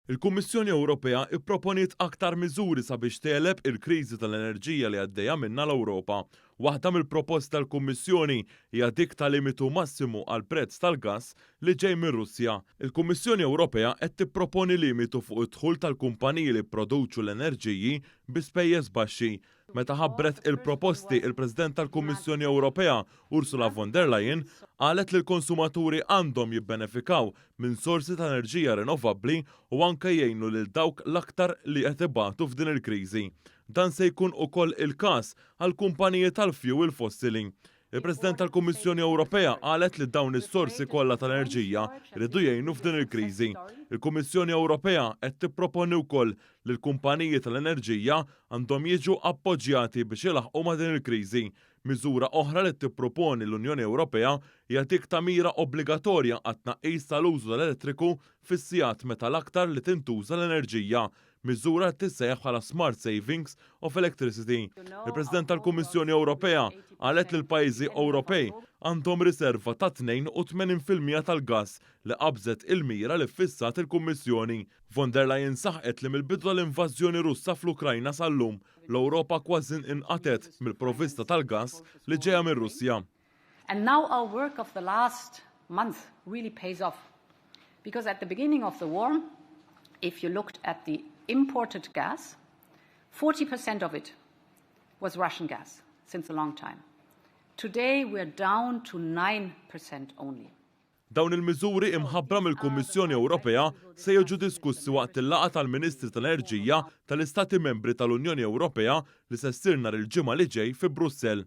Il-Kummissjoni Ewropea ipproponiet aktar miżuri sabiex tegħleb il-kriżi tal-enerġija li għaddejja minnha l-Ewropa. Waħda mill-proposti tal-Kummissjoni hija dik ta' limitu massimu għall-prezz tal-gass li ġej mir-Russja. Il-Kummissjoni Ewropea qed tipproponi limitu fuq id-dħul tal-kumpaniji li jipproduċu l-enerġiji bi spejjeż baxxi. Meta ħabbret il-proposti, il-President tal-Kummissjoni Ewropea, Ursula von der Leyen, qalet li l-konsumaturi għandhom jibbenefikaw minn sorsi ta' enerġija rinnovabbli u anke jgħinu lil dawk l-aktar li qed ibatu f'din il-kriżi. Dan se jkun ukoll il-każ għall-kumpaniji tal-fjuwil fossili. Il-President tal-Kummissjoni Ewropea qalet li dawn is-sorsi kollha tal-enerġija jridu jgħinu f'din il-kriżi. Il-Kummissjoni Ewropea qed tipproponi wkoll li l-kumpaniji tal-enerġija għandhom jiġu appoġġjati biex ilaħħqu ma' din il-kriżi. Miżura oħra li tipproponi l-Unjoni Ewropea hija dik ta' mira obbligatorja għat-tnaqqis tal-użu tal-elettriku fis-sigħat meta l-aktar li tintuża l-enerġija, miżura li tissejjaħ bħala Smart Savings of Electricity. Il-President tal-Kummissjoni Ewropea qalet li l-pajjiżi Ewropej għandhom riserva ta' 82% tal-gass li qabżet il-mira li ffissat il-Kummissjoni. Von der Leyen saħqet li mill-bidu tal-invażjoni Russa fl-Ukrajna sal-lum, l-Ewropa kważi inqatgħet mill-provvista tal-gass li ġejja mir-Russja. And now our work of the last month really pays off. Because at the beginning of the war, if you looked at the imported gas, 40% of it was Russian gas since a long time. Today we're down to 9% only. Dawn il-miżuri imħabbra mill-Kummissjoni Ewropea se jiġu diskussi waqt il-laqgħa tal-Ministri tal-Enerġija tal-Istati Membri tal-Unjoni Ewropea li se ssir nhar il-Ġimgħa li ġej fi Brussell.